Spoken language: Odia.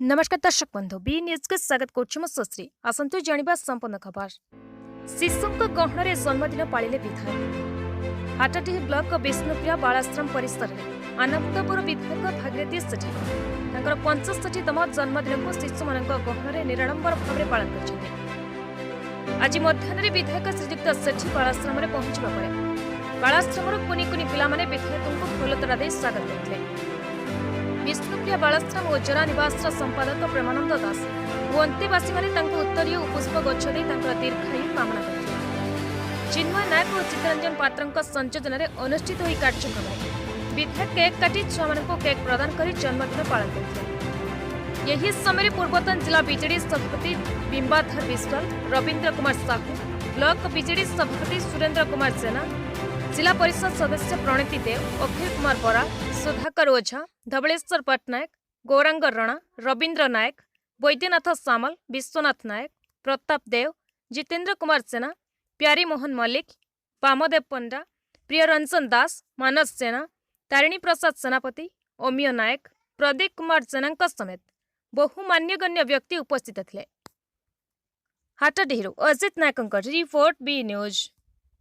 ନମସ୍କାର ଦର୍ଶକ ବନ୍ଧୁ, ବି ନ୍ୟୁଜ୍କୁ ସ୍ୱାଗତ କରୁଛି ମୁଁ ସୁଶ୍ରୀ। ଆସନ୍ତୁ ଜାଣିବା ସମ୍ପୂର୍ଣ୍ଣ ଖବର। ଶିଶୁଙ୍କ ଗହଣରେ ଜନ୍ମଦିନ ପାଳିଲେ ବିଧାୟକ। ହାଟଡିହି ବ୍ଲକ ବିଷ୍ଣୁପ୍ରିୟା ବାଳାଶ୍ରମ ପରିସରରେ ଆନନ୍ଦପୁର ବିଧାୟକ ଭାଗୀରଥୀ ସେଠୀ ତାଙ୍କର 65ତମ ଜନ୍ମଦିନକୁ ଶିଶୁମାନଙ୍କ ଗହଣରେ ନିରାଡ଼ମ୍ବର ଭାବରେ ପାଳନ କରିଛନ୍ତି। ଆଜି ମଧ୍ୟାହ୍ନରେ ବିଧାୟକ ଶ୍ରୀଯୁକ୍ତ ସେଠୀ ବାଳାଶ୍ରମରେ ପହଞ୍ଚିବା ପରେ ବାଳାଶ୍ରମର କୁନି କୁନି ପିଲାମାନେ ବିଧାୟକଙ୍କୁ ଫୁଲତୋଡ଼ା ଦେଇ ସ୍ୱାଗତ କରିଥିଲେ। ବିଷ୍ଣୁପ୍ରିୟା ବାଳାଶ୍ରମ ଓ ଜରା ନିବାସର ସମ୍ପାଦକ ପ୍ରେମାନନ୍ଦ ଦାସ ଓ ଅନ୍ତେବାସୀମାନେ ତାଙ୍କୁ ଉତ୍ତରୀୟ ଓ ପୁଷ୍ପ ଗଛ ଦେଇ ତାଙ୍କର ଦୀର୍ଘାୟୁ କାମନା କରିଥିଲେ। ଚିନ୍ମୟ ନାୟକ ଓ ଚିତ୍ତରଞ୍ଜନ ପାତ୍ରଙ୍କ ସଂଯୋଜନାରେ ଅନୁଷ୍ଠିତ ଏହି କାର୍ଯ୍ୟକ୍ରମରେ ବିଧାୟକ କେକ୍ କାଟି ଛୁଆମାନଙ୍କୁ କେକ୍ ପ୍ରଦାନ କରି ଜନ୍ମଦିନ ପାଳନ କରିଥିଲେ। ଏହି ସମୟରେ ପୂର୍ବତନ ଜିଲ୍ଲା ବିଜେଡି ସଭାପତି ବିମ୍ବାଧର ବିଶ୍ୱାଳ, ରବୀନ୍ଦ୍ର କୁମାର ସାହୁ, ବ୍ଲକ ବିଜେଡି ସଭାପତି ସୁରେନ୍ଦ୍ର କୁମାର ଜେନା, ଜିଲ୍ଲା ପରିଷଦ ସଦସ୍ୟ ପ୍ରଣୀତି ଦେବ, ଅଖିଳ କୁମାର ବରାଳ, ସୁଧାକର ଓଝା, ଧବଳେଶ୍ୱର ପଟ୍ଟନାୟକ, ଗୌରାଙ୍ଗ ରଣା, ରବୀନ୍ଦ୍ର ନାୟକ, ବୈଦ୍ୟନାଥ ସାମଲ, ବିଶ୍ୱନାଥ ନାୟକ, ପ୍ରତାପ ଦେବ, ଜିତେନ୍ଦ୍ର କୁମାର ଜେନା, ପ୍ୟାରୀମୋହନ ମଲ୍ଲିକ, ବାମଦେବ ପଣ୍ଡା, ପ୍ରିୟରଞ୍ଜନ ଦାସ, ମାନସ ଜେନା, ତାରିଣୀ ପ୍ରସାଦ ସେନାପତି, ଅମିୟ ନାୟକ, ପ୍ରଦୀପ କୁମାର ଜେନାଙ୍କ ସମେତ ବହୁ ମାନ୍ୟଗଣ୍ୟ ବ୍ୟକ୍ତି ଉପସ୍ଥିତ ଥିଲେ। ହାଟଡିହିରୁ ଅଜିତ ନାୟକଙ୍କ ରିପୋର୍ଟ, ବି ନ୍ୟୁଜ୍।